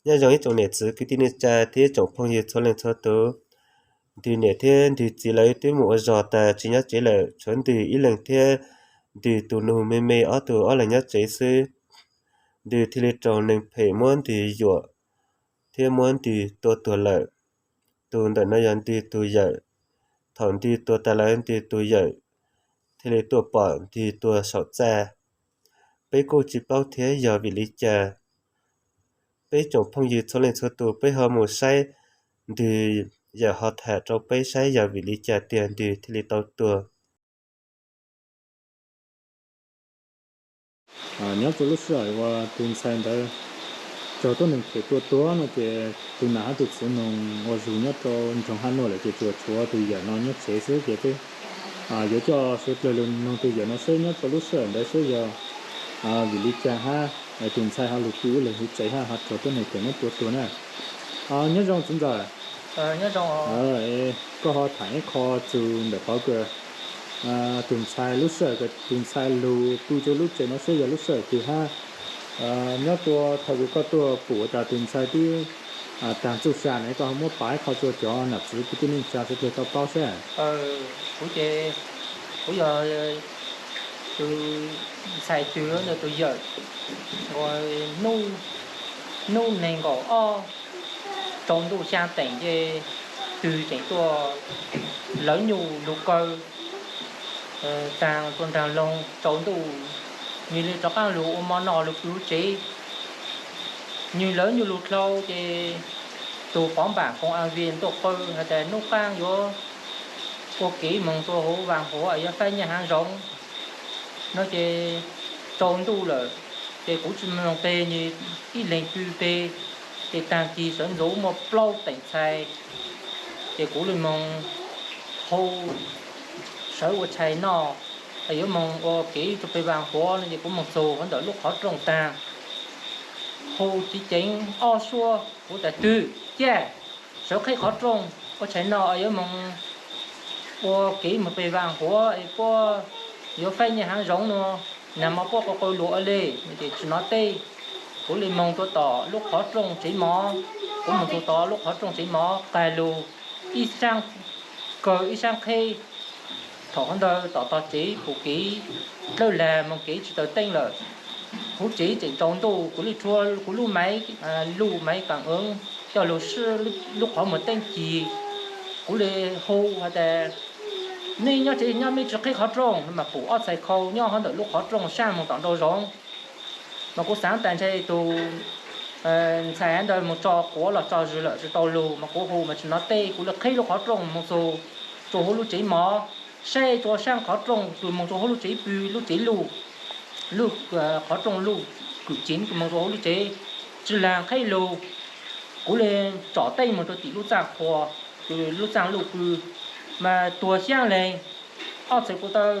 Nyob zoo ib tsoom niam txiv kwv tij neej tsa thiab ib tsoom phooj ywg txhua leej txhua tus. Ntws niam thiab ntws txiv lawv twb mus ua zog tas tsis nyob tsev lawm, tshuav ntws ib leeg thiab ntws tus nus me me ob tug ob leeg nyob tsev xwb. Ntws thiaj li raug neeg phem muab ntws yuam thiab muab ntws tua tuag lawm. Tus ntawm no yog ntws tus yawm. Thaum ntws tua tas lawm ntws tus yawm thiaj li tuaj pom ntws tuag saum txaj. Peb kuj tsis paub thiab yog vim li cas. Peb tsoom phooj ywg txhua leej txhua tus peb ho mus saib, ntws yawm ho tham rau peb saib yog vim li cas tiag ntws thiaj li tau tuag. Nyob rau lub sij hawm uas tus ntxhais ntawd raug tuab neeg phem tua tuag no ces tus nam hab tus txiv moog ua zug nyob rau nroog Hab Nuaj lawm ces tsuas tshuav tus yawm no nyob tsev xwb ces peb yuav coj suav dlawg lug noog tus yawm no seb nyob rau lub sij hawm ntawd seb yog vim li cas hab tus ntxhais ho lug pw ib leeg huv tsev hab ho raug tuab neeg phem muab tua tuag na. Nyob zoo txiv ntxawm. Koj ho tham ib qho txug ntawm qhov kws tus ntxhais lub sij hawm kws tus ntxhais lug pw rau lub tsev no seb yog lub sij hawm twg hab nyob rua thaum kws koj tuaj pum tas tus ntxhais twb taag txuj sa na, koj ho muab pav ib qho rua cov nam txiv kwv tij neej tsa suav dlawg tau paub seb. Kuv ces kuv yog tus ntxhais twg ntawm tus yawm, ua hnub neeg nkaum ob tsaus ntuj xyaa teem ces twg tseem tuaj lawv nyuj lug kaw taag rua nraag loog tsaus ntuj, nwg li rov qaab lug ua mov noj lug pw huv tsev. Nwg lawv nyuj lug dlhau ces tus pov npaam koom a vias tuaj qw has tas nub qaab yuav ua kev moog rua huv vaas huav es yuav faib nyaj haav zoov no ces tsaus ntuj lawm ces kuv tsi moog peg nwg, ib leeg pw peg ces taag kis sawv ntxuv muaj plaub teem txhais ces kuv li moog hu sawv ua tshais noj, yuav moog ua kev rua peg vaas huav no ces kuv moog txug huv ntawm lub qhov rooj taag, hu ceev ceev ob suab, kuv tas twg, ciaj, sawv qheb qhov rooj ua tshais noj, yuav moog ua kev moog peg vaas huav es puab yuav faib nyaj haav zoov no, nag mo puab qw qw lug ua le no ces tsi nov teb. Kuv li moog rua tom lub qhov rooj tsev mov, kuv moog rua tom lub qhov rooj tsev mov qag lug ib saab kawg ib saab qheb. Thaum huv ntawd tom tog tsev pum kev dlawb lag moog kev tsi taws teeb lawm. Huv tsev tseem tsaus ntuj, kuv li rua kuv lub maiv, luj maiv kaam eev coj lug sib lub qhov muag teeb cig. Kuv li hu has tas, nej nyob tsev nyob mej tsi qheb qhov rooj no mas pum ob txhais khau nyob huv ntawm lub qhov rooj saab moog tom nraum zoov. Mas kuv xaav tas ntshe tug ntxhais ntawd moog tso quav los tso zwg lawm tsi tau lug, mas kuv hu mas tsi nov teb. Kuv li qheb lub qhov rooj moog txug rua huv lub tsev mov, saib rua saab qhov rooj txug moog rua huv lub tsev pw, lub tsev luj, luj, qhov rooj luj kws ceev moog rua huv lub tsev, tsi laag qheb lug. Kuv li tsom teeb moog rua tim lub txaaj qhua, lub txaaj luj pw, mas tuag xyaab leeg, ob txhais ko taw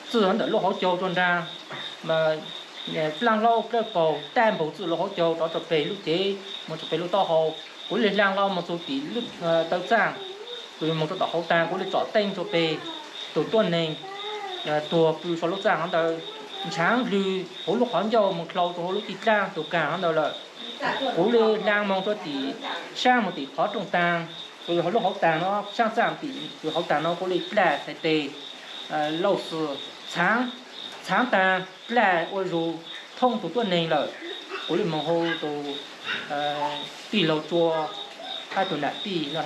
txij huv ntawm lub hauv caug rua nraag, mas plaab hlaub dlawb paug daj npaug txij lub hauv caug rov rua peg lub cev moog rua peg lub taub hau. Kuv li laag hlo moog txug tim taw txaaj, kuv moog rua tom hauv taag, kuv li tsom teeb rua peg, tug tuab neeg tuag pw sau lub txaaj hov ntawd, ntshaav hlwg huv lub qhov ncauj moog dlhau rua huv lub tij dlaab tug kaag hov ntawd lawm. Kuv li laag moog rua tim saab moog tim qhov rooj taag, kuv li huv lub hauv taag no, saab txaaj tim hauv taag no kuv li dlaj txhais tes, lauj xwm txhaav taag dlaj ua zug thoob tug tuab neeg lawm. Kuv li moog hu tug tij laug Tsua hab tug nam tij no,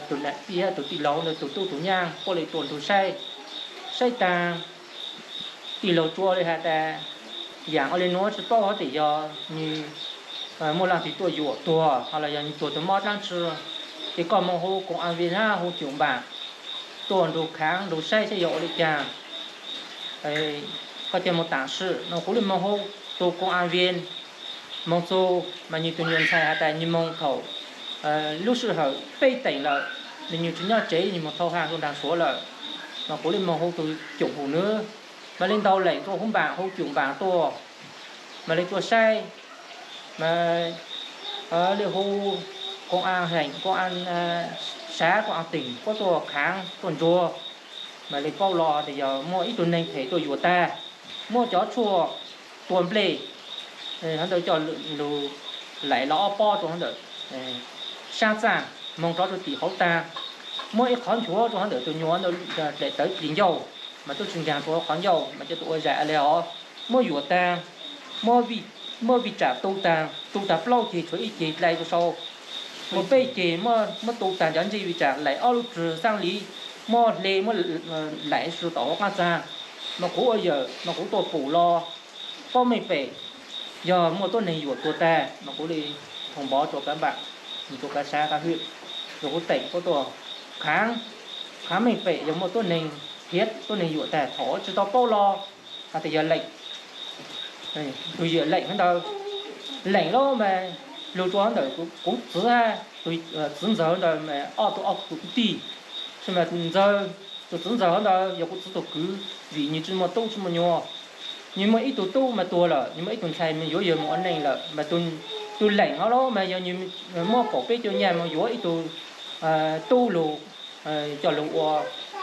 tug nam tij hab tug tij laug ntawd tug tub tug nyaab puab li tua ntug saib. Saib taag, tij laug Tsua li has tas, yaam ua li nuav tsi paub hab tes yog nwg muaj laaj twg tuaj yuam tuag hab los yog nwg tuag tug mob dlaab tsi, ces koj moog hu koom a vias hab hu cum npaam tuaj nrug khaav nrug saib saib yog ua li caag. Koj ca moog taam sim no. Kuv li moog hu tug koom a vias moog txug mas nwg tug nyuas ntxhais has tas nwg moog thaum lub sij hawm peb teem lawm, nwg tsi nyob tsev, nwg moog thau haag rua nraag suav lawm. Mas kuv li moog hu tug cum hu nwg, mas li ntau leem tuaj hu npaam, hu cum npaam tuaj, mas li tuaj saib, mas li hu koom a heem, koom a saav, koom a teem puab tuaj khaav tuaj ntsuag, mas li paub los tes yog muaj ib tug neeg phem tuaj yuam taag, muab cov tshuaj tua nplej Hov ntawd coj lug laim los ob pob rau hov ntawm sab txaj, moog rov rau tim hauv taag. Muab ib qhov nchuav rau hov ntawm tus nyuas ntawd, daim tawv plis ncauj, mas tub tsi nkaag rua qhov ncauj mas coj tug ua zaim le hov. Muab yuam taag, muab vij tsam tu taag, tu taag plaub ceg tshuav ib ceg dlai rua sau. Muaj peb ceg muab tu taag cov ntsej vij tsam laim ob lub rwg xaab li, muab hle muab laim su tom hauv qaab txag. Mas kuv ua yawm mas kuv tuaj pum los paub meej pem, yog muaj tuab neeg yuam tuag taag mas kuv li thoo npov rua kaav npaam, rua kaav sab kaav hwj, rua huv teem kuv tuaj khaav, khaav meej pem yog muaj tuab neeg hiav tuab neeg yuam taag thaum tsi tau paub los has tas yog leem. Tug yawm leem hov ntawd, leem lub mas lug rua hov ntawm kuv txiv, tug txiv ntxawg ntawd mas ob tug ob tug kwv tij, mas ntxawg, tug txiv ntxawg hov ntawd yog kuv txiv tug kwv vim nwg tsi muaj tub tsi muaj nyuas. Nwg muaj ib tug tub mas tuag lawm, nwg muaj ib tug ntxhais mas yuav yawg moog ua neej lawm mas tug leem hov los mas yog nwg muab kaum peb cuaj nyaj moog yuav ib tug tub lug coj lug ua,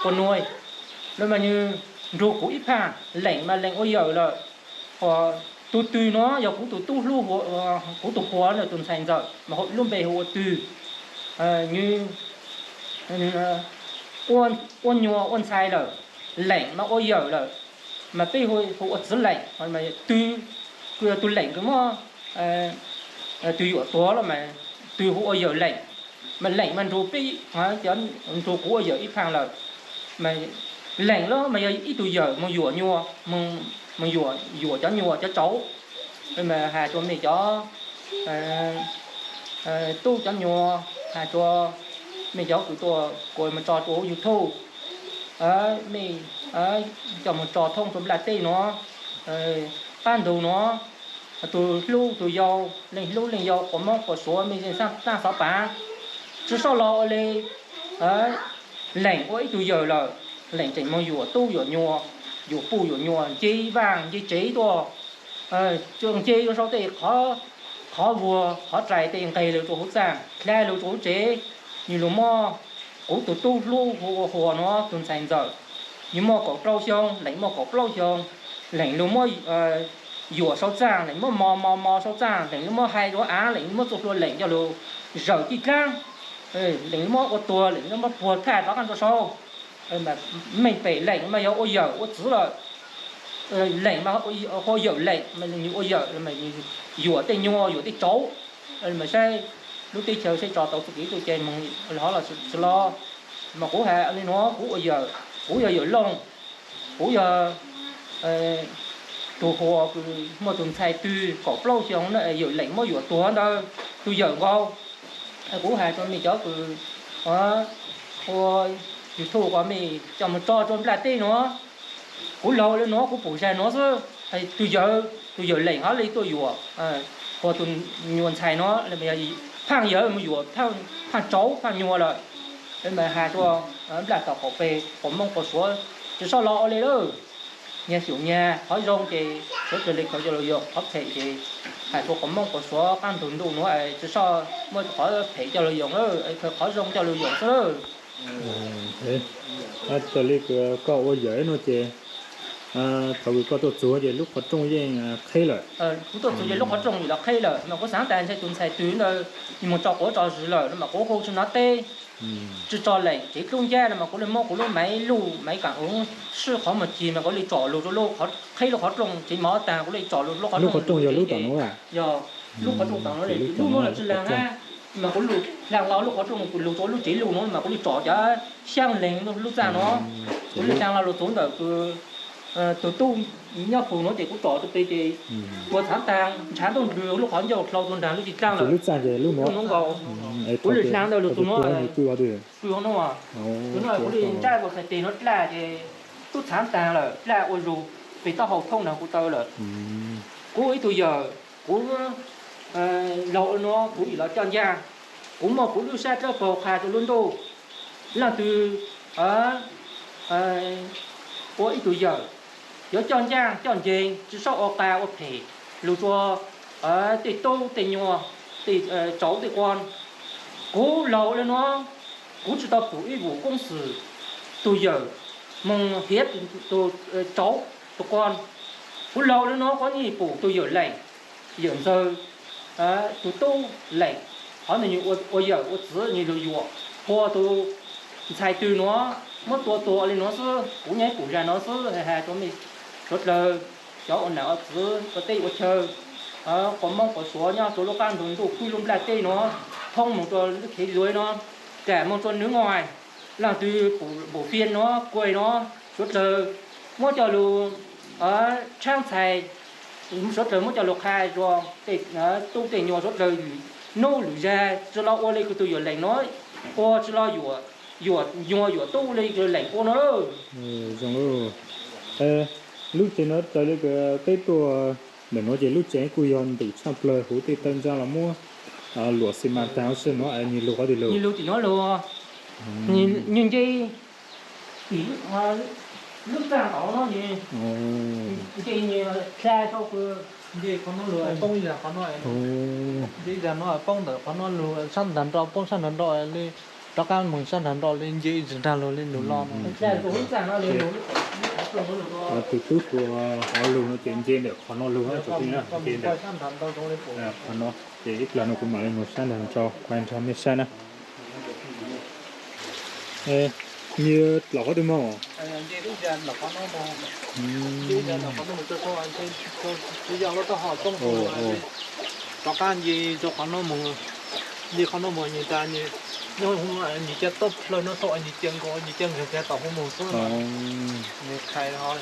ua nuav. Lawm mas nwg nrug kuv ib phaaj, leem mas leem ua yawm lawm. Tug twg nuav yog kuv tug tub hlub, kuv tug puag ntawm tug ntxhais ntxawm mas lub npe hu ua twg. Nwg ua nyuas ua ntxhais lawm, leem mas ua yawm lawm, mas peb hu ua txiv leem. Twg, kuj yog tug leem kws muab tug yuam tuag los mas twg hu ua yawm leem. Mas leem mas nrug peb, nrug kuv ua yawm ib phaaj lawm. Mas leem los mas yog ib tug yawm moog yuam nyuas, moog yuam cov nyuas cov tsauv. Mas has rua mej cov tub cov nyuas, has rua mej cov kws tuaj kuas moog tso rua huv YouTube, mej coj moog tso thoob rua nplaj teb nuav, qaab ntug nuav, tug hlub tug yau, leej hlub leej yau, quas Moob quas Suav mej zeej xaab taab xov pav, tsi xob los ua le. Leem ua ib tug yawm lawm, leem tseem moog yuam tub yuam nyuas, yuam puj yuam nyuas, nce vaaj nce tsev tuaj, nce rua sau tej qhov vuag qhov rais tej nqeg lug rua huv txaj, dlha lug rua huv tsev. Nwg lug muab, kuv tug tub hlub hu ua Huas nuav tug ntxhais ntxawm, nwg muaj kaum rau xyoo, leem muaj kaum plaub xyoo, leem lug muab yuam sau txaj, leem muab mos mos mos sau txaj, leem lug muab hais rua aav, leem lug muab txuj hlua leem coj lug zawm tij dlaab, leem lug muab ua tuag, leem lug muab puag thaj rov qaab rua sau. Meej pem leem mas yog ua yawm ua txiv lawm. Leem mas hu ua yawm leem, nwg ua yawm, yuam tej nyuas yuam tej tsauv. Mas saib lub teb chaws saib tso tau txuj kev txuj cai moog hov los tsi los. Mas kuv has le nuav, kuv ua yawm, kuv yog yawm loog, kuv yog tug Huas kws muaj tug ntxhais twg kaum plaub xyoo na, yawm leem muab yuam tuag ntawd, tug yawm nkaus. Kuv has rua mej cov kws ua YouTube kuas mej coj moog tso rua nplaj teb nuav. Kuv laug le nuav kuv pum zag nuav xwb, tug yawm, tug yawm leem hov le tuaj yuam Huas tug nyuas ntxhais nuav, phaaj yawm moog yuam phaaj tsauv phaaj nyuas lawm. Mas has rua nplaj tom qaum peg quas Moob quas Suav tsi xob los ua le lawm. Nyag xyum nyag, qhov zoo ces suav kawg le khaws coj lug yoog, qhov phem ces has rua quas Moob quas Suav qaab ntug ntuj nuav tsi xob muab qhov phem coj lug yoog lawm, khaws qhov zoo coj lug yoog xwb lawm. Txawm le koj ua yawm nuav ces thaum kws koj tuaj txug ces lub qhov rooj yeej qheb lawm. Kuv tuaj txug ces lub qhov rooj yeej los qheb lawm, mas kuv xaav tas ntshe tug ntxhais twg ntawd nwg moog tso quav tso zis lawm no mas kuv hu tsi nov teb. Tsi tso leem tsev dlub ncab no mas kuv le muab kuv lub maiv luj maiv kaam uvv sib qhov muag cig mas kuv le tsom lug rua lub qhov, qheb lub qhov rooj tsev mov taag kuv le tsom lug rua lub qhov rooj. Lub qhov rooj yog lub tom nuav, yog lub qhov rooj tom nuav, lub nuav los tsi laag hab, mas kuv lug dlaag los lub qhov rooj lug rua lub tsev luj nuav mas kuv le tsom cov xyaab leeg lub txaj nuav. Kuv le dlaag los lug txug ntawm kws tug tub nyob pug nuav ces kuv tsom rua peg ces puag txhaav taag ntshav ntuj nrwg lub qhov ncauj dlhau rua nraag lub ci dlaab lawm. Lub nuav nkaus, kuv le dlaag ntawm lug tug nuav, tug nuav kuv le ntsab puag txhais teg nuav dlaj ces tub txhaav taag lawm, dlaj ua zug peg taub hau thoob nraag kuv taw lawm. Kuv ib tug yawm, kuv laug ua nuav kuv ib los coj ncaaj, kuv muaj kuv lub sab dlawb paug qha rua lub ntuj. Leej twg ua ib tug yawm, yuav coj ncaaj coj nceeg, tsi xob ua qas ua phem lug rua tej tub tej nyuas, tej tsauv tej quas. Kuv laug le nuav, kuv tsi tau pum ib vum koob xwm tug yawm moog hiav tug tsauv tug quas. Kuv laug le nuav kuv yeej pum tug yawm leem, yawm ntxawg, tus tub leem, qhov ntawd nws ua yawm ua txiv nws los yuam, hu tus ntxhais twg nuav muab tua tuag li nuav xwb. Kuv nyob ib pum zag nuav xwb, has rua mej suav dlawg cov ua nam ua txiv ua teb ua chaw, quas Moob quas Suav nyob rua lub qab ntuj kwj lub nplaj teb nuav, thoob moog rua lub khev zuav nuav, ram moog rua nwv ngois, leej twg pum fiaj nuav kuaj nuav, suav dlawg muab coj lug tshab ntxhais, suav dlawg muab coj lug qha rua tej tub tej nyuas, suav dlawg lwm nub lwm zag tsi los ua li kuv tug yuam leem nuav, ua tsi los yuam nyuas yuam tub li leem ua nuav. Zoo, lub tsev nuav raws li peb tuaj ntawm nuav ces lub tsev kuj yog ntws tshaj plawg, huv tej tawg ntsa los muab luam xi mas tag, ua tsi nuav nyias lug qhov twg lug? Nyias lug tim nuav lug, nyias nce tim lub txaj ntaum no nyias nce nyias dlha rau. Nce qhov no lug poob ib zag, qhov no nce ib zag no poob ntawm qhov no lug sab nrag nrau, poob sab nrag nrau li, rov qab moog sab nrag nrau li, nce ib zag nrag lug li lug los. Tus tub hluas hov lug no ces nce ntawm qhov no lug, qhov no ces ib plag no kuv mam li moog sab nrag nrau qhia nrog mej saib na. Nyias los qhov twg moog? Rov qab nce rau qhov no moog, nce qhov no moog nyias tas nyias, nyias ca tawb plawg no tau nyias ca nkaus, nyias ca nkaus tom hauv moog xwb, nyias qhais hov.